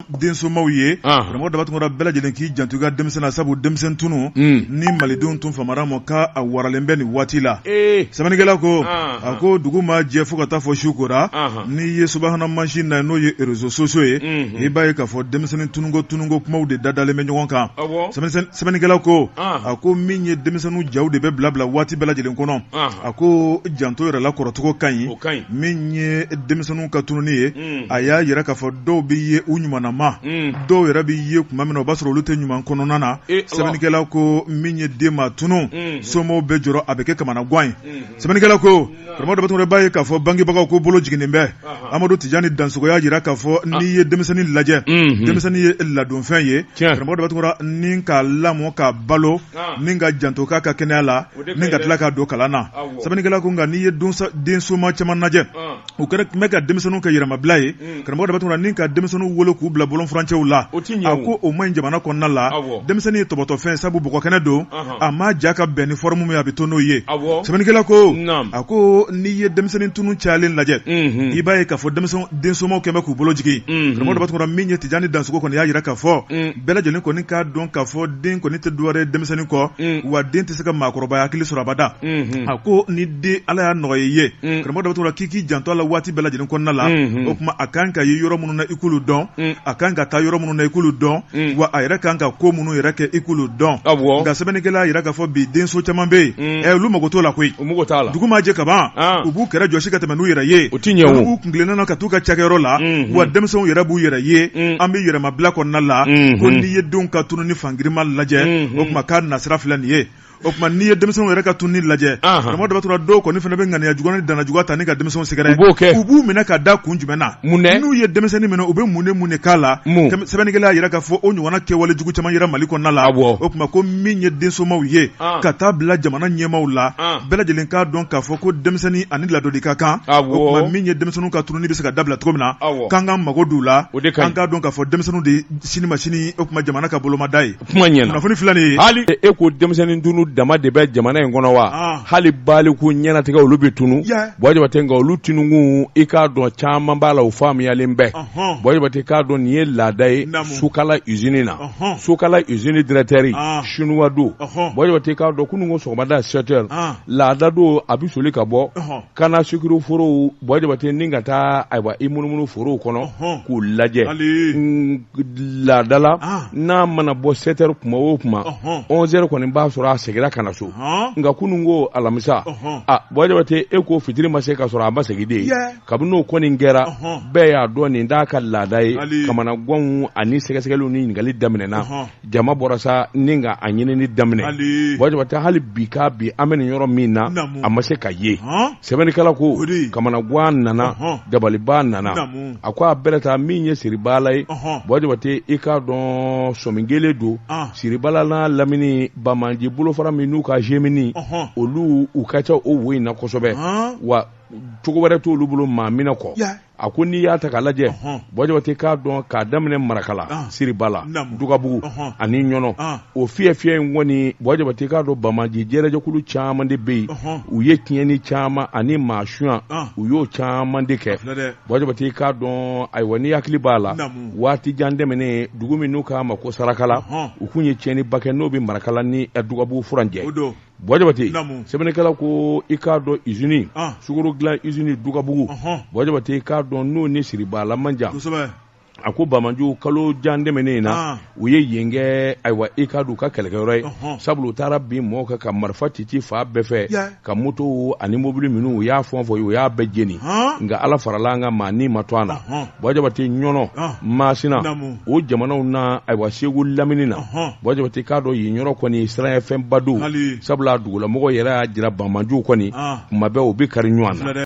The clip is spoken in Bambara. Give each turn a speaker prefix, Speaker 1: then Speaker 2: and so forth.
Speaker 1: densomaw ye, karamɔgɔ Daba Tunkara, bɛɛ lajɛlen k'i janto i ka denmisɛn na, sabu denmisɛn tunu ni malidenw tun famara ma k'a waralen bɛ nin waati la. Sɛbɛnnikɛla ko, a ko dugu ma jɛ fo ka taa fɔ su kora, n'i ye subahana mansin na n'o ye réseaux sociaux ye, i b'a ye k'a fɔ denmisɛnnin tununko tununko kumaw de dadalen bɛ ɲɔgɔn kan. Sɛbɛnnikɛla ko, a ko min ye denmisɛnninw jaw de bɛ bila bila waati bɛɛ lajɛlen kɔnɔ, a ko janto yɛrɛ la kɔrɔcogo ka ɲi. Min ye denmisɛnninw ka tununi ye, a y'a jira k'a fɔ dɔw bɛ ye u ɲumanama, dɔw yɛrɛ bɛ ye tuma min na o b'a sɔrɔ olu tɛ ɲuman kɔnɔna na. Sɛbɛnnikɛla ko min ye den maa tunun, somɔgɔw bɛ jɔrɔ, a bɛ kɛ kamanagan ye. Sɛbɛnnikɛla ko karamɔgɔ Daba Tunkara, b'a ye k'a fɔ bangebagaw ko bolo jiginnen bɛ. Amadu Tijani Dansogo y'a jira k'a fɔ n'i ye denmisɛnnin lajɛ, denmisɛnnin ye ladonfɛn ye, karamɔgɔ Daba Tunkara, ni k'a lamɔ k'a balo, ni ka janto k'a ka kɛnɛya la, ni ka tila k'a don kalan na. Sɛbɛnnikɛla ko nka n'i ye densoma caman lajɛ, u kɛra tun bɛ ka denmisɛnninw kɛ yɛrɛmabila ye, karamɔgɔ Daba Tunkara, ni ka denmisɛnninw wolo k'u bila bɔlɔn furancɛw la. A ko o man ɲi jamana kɔnɔna la. Denmisɛnnin ye tɔbɔtɔfɛn, sabu bɔgɔ kɛnɛ don, a ma ja ka bɛn ni forme min ye, a bɛ to n'o ye. Sɛbɛnnikɛla ko, a ko n'i ye denmisɛnnin tunu cayalen lajɛ, i b'a ye k'a fɔ densomaw kɛlen bɛ k'u bolo jigin. Karamɔgɔ Daba Tunkara, min ye Tijani Dansogo kɔni y'a jira k'a fɔ bɛɛ lajɛlen kɔni k'a dɔn k'a fɔ den kɔni tɛ dɔwɛrɛ ye denmisɛnnin kɔ, wa den tɛ se ka maakɔrɔbaya hakili sɔrɔ abada. A ko ni den Ala y'a nɔgɔya i ye, karamɔgɔ Daba Tunkara, k'i k'i janto a la waati bɛɛ lajɛlen kɔnɔna la. O tuma a kan ka ye yɔrɔ minnu na, i k'olu dɔn, a kan ka taa yɔrɔ minnu na, i k'olu dɔn, wa a yɛrɛ kan ka ko minnu yɛrɛ kɛ, i k'olu dɔn. Nka sɛbɛnnikɛla y'a jira k'a fɔ bi denso caman bɛ yen, olu mago t'o la koyi. Dugu maa jɛ kaban, u b'u kɛrɛ jɔsi ka tɛmɛ n'u yɛrɛ ye, olu b'u kuntilenna na ka t'u ka cakɛyɔrɔ la, wa denmisɛnw yɛrɛ b'u yɛrɛ ye. An bɛ yɛrɛmabila kɔnɔna la ko n'i ye denw ka tununi fangirima lajɛ, o tuma k'a nasira filɛ nin ye. O tuma n'i ye denmisɛnw yɛrɛ ka tununi lajɛ, karamɔgɔ Daba Tunkara, dɔw kɔni fana bɛ ŋaniya jugu ni dana jugu ta ni ka denmisɛnw sɛgɛrɛ.
Speaker 2: U b'o kɛ.
Speaker 1: U b'u minɛ ka da kun jumɛn na? N'u ye denmisɛnnin minɛ, u bɛ mun de k'a la? Sɛbɛnnikɛla y'a jira k'a fɔ o ɲɔgɔnna kɛwale jugu caman yera Mali kɔnɔna la. O tuma ko min ye densomaw ye, ka taa bila jamana ɲɛmaaw la, bɛɛ lajɛlen k'a dɔn k'a fɔ ko denmisɛnnin ani ladonni ka kan. O tuma min ye denmisɛnninw ka tununi bɛ se ka dabila cogo min na, k'an k'an mago don u la, an k'a dɔn k'a fɔ denmisɛnninw de sini ma sini, o tuma jamana ka bolomada ye.
Speaker 2: Kuma ɲɛna.
Speaker 1: Kunnafoni filɛ nin ye.
Speaker 2: Hali e ko denmisɛnnin tunu dama de bɛ jamana in kɔnɔ wa? Hali baliku ɲɛnatigɛ olu bɛ tunu. Buwa Jabate, nka olu tununkun i k'a dɔn caman b'a la, u faamuyalen bɛ. Buwa Jabate, k'a dɔn nin ye laada ye Sokala usine na. Sokala usine directeur chinois don. Buwa Jabate, k'a dɔn kunun ko sɔgɔmada 7 heures, laada don, a bɛ soli ka bɔ canne à sucre forow, Buwa Jabate, ni ka taa ayiwa i munumunu forow kɔnɔ k'u lajɛ laada la. N'a mana bɔ 7 heures kuma o kuma, 11 heures kɔni b'a sɔrɔ a seginna ka na so. Nka kunun ko alamisa, a Buwa Jabate, e ko fitiri ma se ka sɔrɔ a ma segin de ye. Kabini o kɔni kɛra, bɛɛ y'a dɔn nin t'a ka laada ye. Kamanaganw ani sɛgɛsɛgɛliw ni ɲininkali daminɛna. Jama bɔra sa ni ka a ɲinini daminɛ. Buwa Jabate, hali bi k'a bi an bɛ nin yɔrɔ min na, a ma se ka ye. Sɛbɛnnikɛla ko kamanagan nana, dabaliban nana. A ko a bɛrɛ ta min ye Siribala ye, Buwa Jabate, i k'a dɔn sɔmi kelen don Siribala n'a lamini banbaanci bolofara min n'u ka Gemini, olu u ka ca o wo in na kosɛbɛ, wa cogo wɛrɛ t'olu bolo maa minɛ kɔ. A ko n'i y'a ta k'a lajɛ, Buwa Jabate, k'a dɔn k'a daminɛ Marakala, Siribala, Dugabugu ani Ɲɔnɔ, o fiyɛ fiyɛ in kɔni, Buwa Jabate, k'a dɔn banbaanci jɛrɛjɛkulu caman de bɛ yen. U ye tiɲɛni caman ani maa sunya, u y'o caman de kɛ. Buwa Jabate, k'a dɔn ayiwa n'i hakili b'a la, waati jan tɛmɛnen, dugu min n'u k'a ma ko Sarakala, u kun ye tiɲɛniba kɛ, n'o bɛ Marakala ni Dugabugu furancɛ. Buwa Jabate, sɛbɛnnikɛla ko i k'a dɔn usine sukaro dilan usine Dugabugu, Buwa Jabate, i k'a dɔn n'o ni Siribala man jan. A ko banbaanciw kalo jan tɛmɛnen in na, u ye yen kɛ ayiwa i k'a dɔn u ka kɛlɛkɛyɔrɔ ye, sabula u taara bin mɔgɔw kan ka marifa ci ci fan bɛɛ fɛ, ka motow ani mobili minnu u y'a fɛn fɔ u y'a bɛɛ jeni. Nka Ala farala an kan, maa ni ma to an na. Buwa Jabate, Ɲɔnɔ, Masina, o jamanaw na ayiwa Segu lamini na, Buwa Jabate, k'a dɔn yen yɔrɔ kɔni siranyafɛnba don, sabula dugulamɔgɔw yɛrɛ y'a jira banbaanciw kɔni kuma bɛɛ u bɛ kari ɲɔgɔn na.